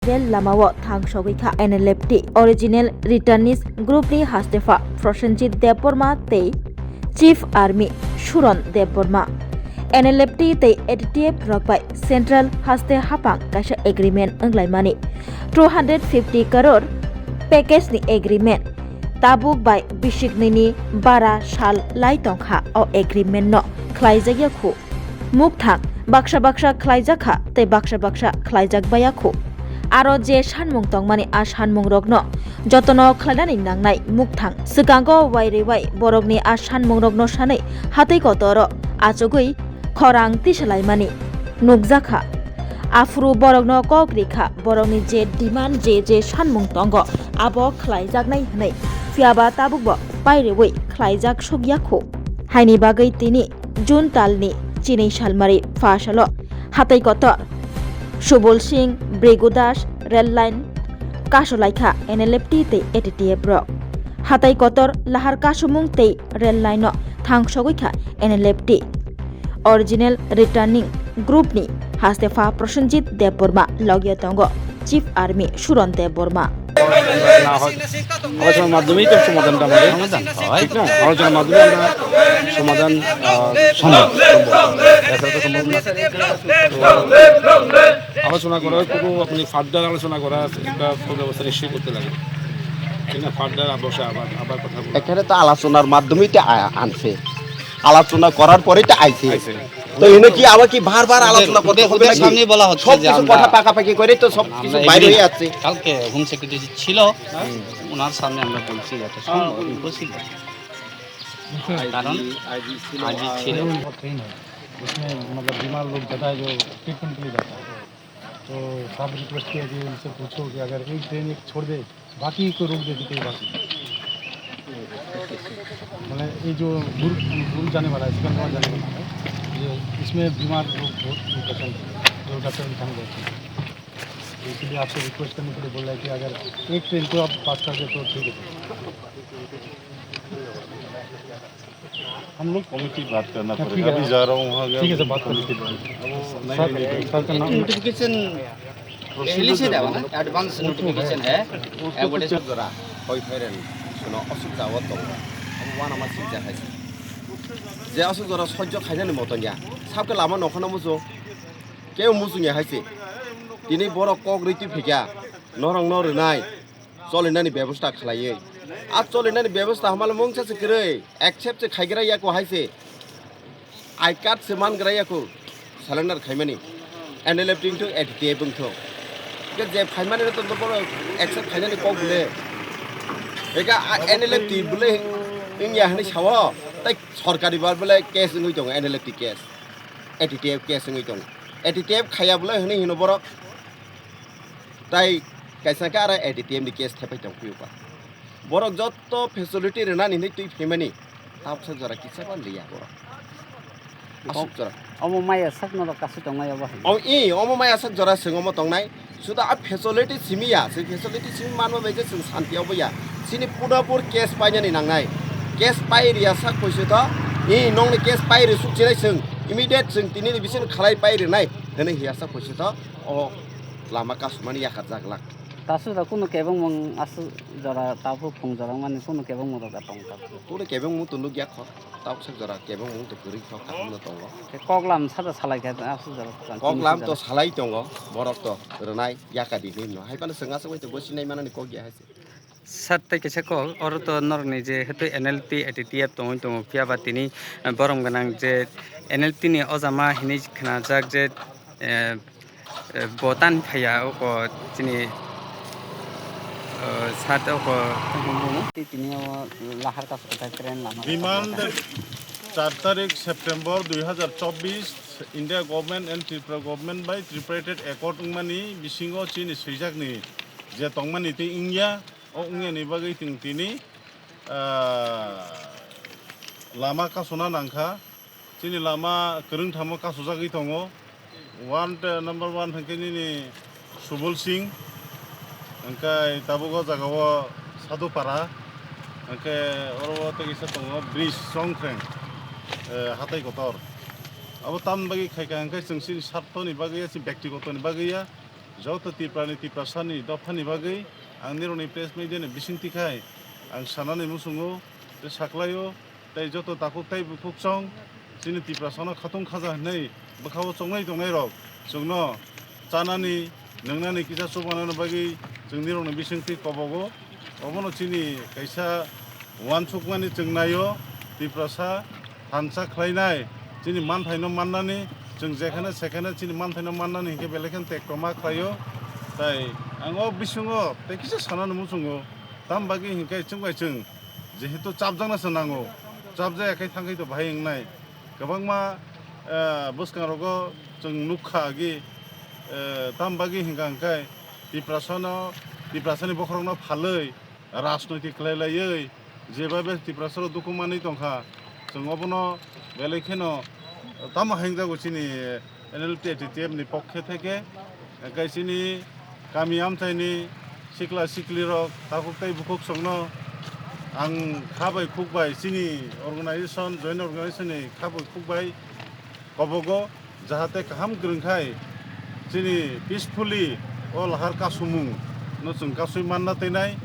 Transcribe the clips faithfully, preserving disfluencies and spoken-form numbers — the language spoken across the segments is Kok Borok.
Rail lamao thangsogwi kha N L F T original returnees group ni hastepha Prosenjit Debbarma tei Chief Army Suron Debbarma. N L F T tei A T T F rok bai central haste haphang kaisa agreement wnglaimani two hundred fifty crore package ni agreement tabuk bai bisiknwi ni bara sal lai tongkha o agreement no khlaijak ya khu. Mukthang baksa baksa khlaijak kha tei baksa baksa khlaijak baya khu. Aro je sanmung tongmani a sanmung rokno jotono khlainani nangnai mukthang swkango wairewai borokni a sanmung rokno sanwi hatwi kotoro achugwi khorang tisalaimani nukjakha. Aphuru borokno kok rikha, borokni je demand, je je sanmung tongo, abo khlaijaknai hwnwi. Phiyaba tabukbo pairewi khlaijak sukya khu. Haini bagwi tini June talni chinwi salmari pha salo hatai kotor Subol Singh, Brigu Das, rail line kasolaikha N L F T tei A T T F rok. Hatai kotor lahar kasumung tei rail line no thangsogwi kha N L F T original returning group ni hastepha Prosenjit Debbarma, logya tongo Chief Army Suron Debbarma. না হয়, আলোচনার মাধ্যমেই তো সমাধানটা আমাদের। সমাধান হয়। ঠিক না? আলোচনার মাধ্যমে আমরা সমাধান, আহ, সম্ভব। সম্ভব। এছাড়া তো সম্ভব না। তো আলোচনা করার কোনো আপনি further আলোচনা করা একটা ব্যবস্থা নিশ্চয়ই করতে লাগে। ঠিক না? Further বসে আবার, আবার কথা বলবো। এখানে তো আলোচনার মাধ্যমেই তো আ-, আনছে। আলোচনা করার পরেই তো আইছে। আইছে। তো এনে কি আবার কি বারবার আলোচনা করতে হবে নাকি? সামনেই বলা হচ্ছে সব যে কিছু আমরা, কথা পাকাপাকি করে তো সব আমরা কিছু বাইরে হয়ে এগ্রি-, যাচ্ছে। কালকে হোম সেক্রেটারি ছিল, ওনার সামনে আমরা বলছি এটা সম্ভব, ইম্পসিবল। কারণ আইজি ছিল। उसमें मतलब बीमार लोग ज़्यादा है जो ट्रीटमेंट के लिए जाता है। तो साहब रिक्वेस्ट किया कि उनसे पूछो कि अगर एक ट्रेन एक छोड़ दे, बाकी को रोक दे, कितने बाकी। मतलब ये जो दूर, दूर जाने वाला है, सिकंदराबाद जाने वाला है, ये इसमें बीमार लोग बहुत पेशेंट है, जो डॉक्टर भी कम रहते हैं। तो इसीलिए आपसे रिक्वेस्ट करने के लिए बोल रहा है कि अगर एक ट्रेन को आप पास कर दे तो ठीक है। हम लोग कमेटी बात करना पड़ेगा। ठीक है। अभी जा रहा हूँ वहाँ, ठीक है सर, बात करते हैं। नहीं, सर, नहीं, नहीं। सर का नाम? नोटिफिकेशन पहले से देवा ना, एडवांस नोटिफिकेशन है। Jora hoi phairen suno aswk jaga tongo. Amo uanama swijak hai se. Je aswk jora sojjo khainani moto ya. Sabke lama nokhano muchung. Kebo muchung ya hai se. Tini borok kok rwi twi phikya. Norokno rwnai. Cholinani bebosta khlaiwi. A cholinani bebosta hamala mungsa se kwrwi. Accept se khaigra yako hai se. I card se mangra yako. Surrender khaimani. N L F T wngthok, A T T F wngthok. Ke je phaimani no to bono accept khainani kok bole. Eka a N L F T bole wngya hwnwi sao. Tai sorkari bar bole case wngwi tongo, N L F T case. A T T F case wngwi tongo. A T T F khaiya bole hwnwi hino borok. Tai kaisa khe aro A T T F ni case thepai tong phiyokha. Borok jotto facility rwnani hinwi twi phaimani, tabuksa jora kisa ba liya borok. Aswk jora. Omo maya sak norok kasu tongmaya bo hai. O, i, omo maya sak jora swng omo tongnai. Suda a facility simi ya, se facility simi manma bai je swng santi obo ya. Sini pudapur case painani nangnai. Case pai riya sak poisu to, i, nongni case pai ri suk chinai swng, immediate swng tini ni bising khalai pai rinai, hwnwi hiya sak poisu to. O lama kasumani yakarjak lak. Tasu da kunu kebengmung asu jora tabu phung jora mani kunu kebengmung da tong ta. Kunu kebengmung to nukya kho. Tabuksa jora kebengmung to kwrwi kho kaham no tongo. Ke koklam sada salai kha asu jora. Koklam to salai tongo, borok to rwnai yakadi hinwi no. Hai phano chwng aswk bai tongo sinai manani kok ya hai se. Sir, tei kaisa kok, oro to norokni je hetu N L T, A T T F tongwi tongo, phiya ba tini, eh, borom gwnang je N L T ni ojama hinwi khnajak je, eh, eh, bo tan phaiya oko chini, eh, sat oko. Tei tini o lahar kasu kwthai train lama. Demand চার তারিখ সেপ্টেম্বর দুই হাজার চব্বিশ, India government and Tripura government bai tripartite accord wngmani bisingo chini swijakni je tongmani tei wngya, o wngyani bagwi chwng tini, ah, lama kasuna nangkha. Chini lama kwrwngthamo kasujagwi tongo. One, number one hwnkhe nini Subol Singh, hwnkhe tabuk o jaga o Sadhupara, hwnkhe oro o tei kisa tongo bridge Chongkhreng, eh, hatai kotor. Abo tamni bagwi khaikha hwnkhe chwng chini sartoni bagwi ya, chini byaktigotoni bagwi ya. Joto Tiprani, Tiprasani dophani bagwi ang nirokni press media ni bisingtwi khai ang sanani muchungo tei saklaio, tei joto takhuk tei bukhuksong chini Tiprasano khatung khaja hinwi bwkhao chongnai tongnairok chwngno chanani, nwngnani kisa chubanani bagwi chwng nirokni bisingtwi kobogo. Obono chini kaisa uansukmani chwng naio, Tiprasa thansa khlainai, chini manthaino mannani, chwng jekhane sekhane chini manthaino mannani hinkhe belai kheno tektoma khlaio. Tai ang o bisingo tei kisa sanani muchungo, tam bagwi hinkhe chwng bai chwng jehetu chapjakna se nango, chapjaya khe thangkhai to bahai wngnai. Kwbangma, eh, bwskangrogo chwng nukha agi, eh, tam bagwi hinkha hinkhe Tiprasano, Tiprasani bokhorokno phalwi rajnoitik khlai laiwi jeba be Tiprasarok dukhu manwi tongkha, chwng obono belai kheno tamo haingjago chini N L T A T T F ni pokhe theke, hwnkhe chini kami amchaini sikla siklirok takhuk tei bukhuksongno ang kha bai khuk bai chini organization, joint organization ni kha bai khuk bai kobogo, jahate kaham kwrwng khai chini peacefully o lahar kasumung no chwng kasui manna teinai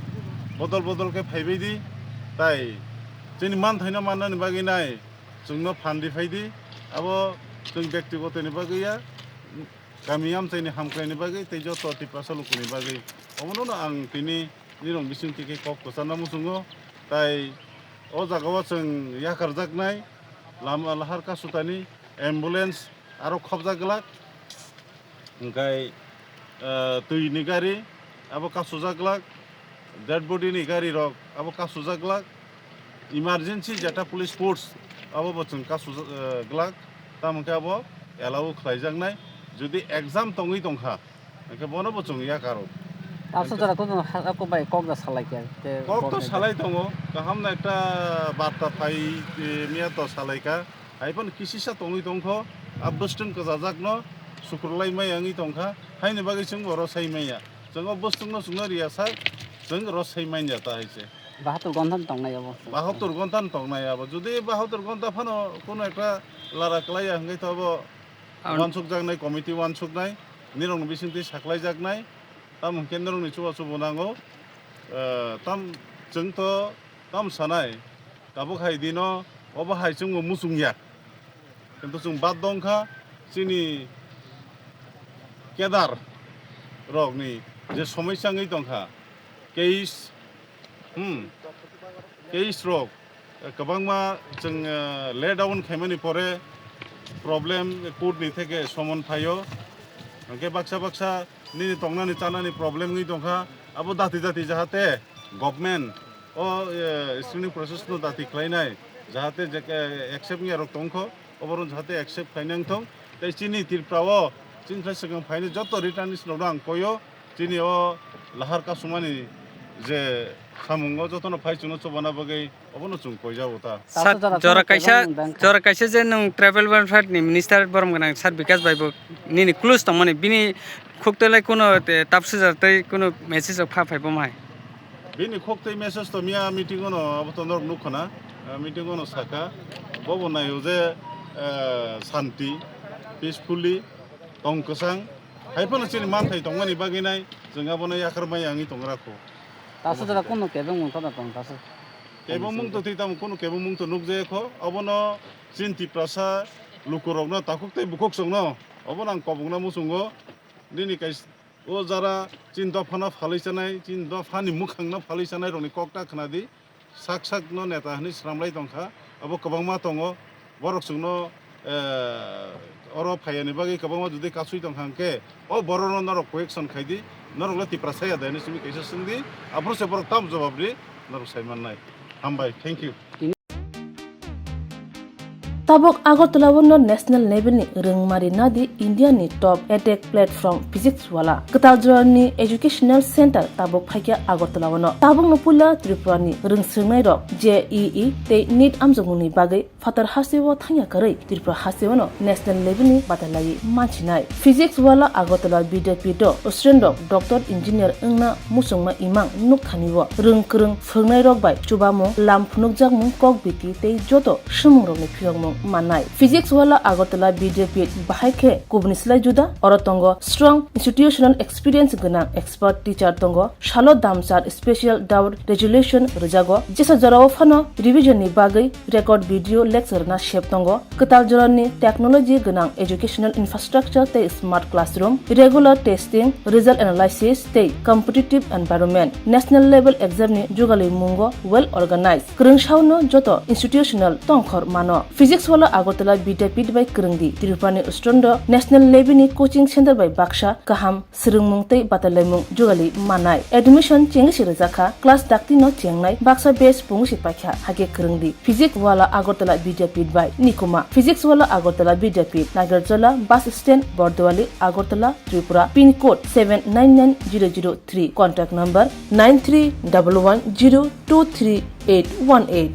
bodol bodol khe phaibai di, tai chini manthaino mannani bagwi nai chwngno phan rifai di, abo chwng byaktigoto ni bagwi ya, kami amchaini hamkraini bagwi tei joto Tiprasa lukuni bagwi. Omono no ang tini nirok bising twi khe kok kwcharna muchungo, tai o jagao chwng yakarjaknai lama lahar kasutani ambulance aro khopjak glak, hwnkhe, eh, twi ni gari abo kasujak glak, dead body ni gari rok abo kasujak glak, emergency jeta police force abo bo chwng kasujak, eh, glak, tamo khe abo allow khlaijaknai, jodi exam tongwi tongkha, hwnkhe bono bo chwng yakaro. Aswk jora kok no ha-, kok bai kok da salai kha, khe kok to kok salai tongo, kaham no ekta barta phai, eh, miya to salai kha. Hai phano kisisa tongwi tongkho, a bwswtwng kwchajakno sukurlai maya wngwi tongkha, haini bagwi chwng bo rosai manya. Chwng o bwswtwngno chwngno riya sak, chwng rosai manya ta hai se. Bahatur gontan tongnai abo. Bahatur gontan tongnai abo. Jodi bahatur gonta phano kuno ekta lara kwlaiya hwnkhe to abo Ang uansukjaknai committee uansuknai, nirokni bisingtwi saklaijaknai, tamo hwnkhe nirokni chubachu bo nango, eh, tam, chwng to tam sanai, tabuk hai dino obo hai chwngbo muchungya. Kintu chwng baddho wngkha chini kedar rokni je somosya wngwi tongkha, case, hmm, case rok, eh, kwbangma chwng, eh, let down khaimani pore problem court ni theke summon phaio. Hwnkhe baksa baksa nini tongnani chanani problem wngwi tongkha, abo dati dati jahate government o, eh, screening process no dati khlainai, jahate je, eh, accept wngya rok tongkho, oborok jahate accept khlainai wngthong. Tei chini Tripura o chini thai swkang phainai joto returnees rokno ang koio, chini o lahar kasumani je samungo jotono phai chwngno chubana bagwi obono chwng koijago ta. Sir, jora kaisa, jora kaisa je nwng tribal welfare ni minister borom gwnang sir Bikash bai bo nini close tongmani, bini khukte lai kuno te tapsujar tei kuno message rok pha phai bo mai? Bini khukte message to miya meeting ono abo to norok nukho na, ah, meeting ono saka, bobo naio je, eh, santi, peacefully, tong kwchang, hai phano chini manthai tongmani bagwi nai chwng abono yakar maya wngwi tongra kho. Taso jora kuno kebengmung tongna tong taso. Kebengmung to twi tamo kuno kebengmung to nukjaya kho, obono chini Tiprasa lukurokno takhuk tei bukhuk chwngno obono ang kobokna muchungo, nini kais-, o jara chini dophano phalwi chanai, chini dophani mwkhangno phalwi chanai rokni kokta khna di. Sak sakno neta hwnwi swnamlai tongkha, abo kwbangma tongo. Borok chwngno, eh, oro phaiyani bagwi kwbangma jodi kasui tongkha hwnkhe, o borokno norok correction khai di, norokle Tiprasa ya de hwnwi simi kaisa swng di, aphuru se borok tamo jawab ri, norok sai mannai. Hambai, thank you. Tabuk Agartala o no national level ni rwngmari nadi India ni top edtech platform Physics Wala. Kwtal jora ni educational center tabuk phaikha Agartala o no. Tabuk no puila Tripura ni rwngswngnai rok J E E tei NEET amjokmung ni bagwi phatar hasteo thangya kwrwi Tripura hasteo no national level ni batalaiwi manchinai. Physics Wala Agartala Vidyapith o student rok doctor engineer wngna muchungma imang nukthani o rwng kwrwng phwrwngnai rok bai chubamung, lam phunukjakmung, kok biti tei joto swngmung rokni phiyokmung mannai. Physics Wala Agartala Vidyapith bahai khe kubuni slai juda, oro tongo strong institutional experience gwnang expert teacher tongo, salo damsar special doubt resolution rwjago, jesa jorao phano revision ni bagwi record video lecture na sep tongo, kwtal jorani technology gwnang educational infrastructure tei smart classroom, regular testing, result analysis tei competitive environment, national level exam ni jugalwi mungo well organized. Kwrwngsaono joto institutional tongkhor mano. Physics Wala Agartala Vidyapith bai kwrwngdi. Tripurani student rok national level ni coaching center bai baksa kaham swrwngmung tei batalaimung jugali manai. Admission chengwi se rwjakha. Class dakti no chengnai. Baksa batch pungwi se paikha. Hakhe kwrwngdi. Physics Wala Agartala Vidyapith bai Nikuma. Physics Wala Agartala Vidyapith, Nagarjola bus stand, Bordowali, Agartala, Tripura. Pin code seven nine nine zero zero three. Contact number nine three double one zero two three eight one eight.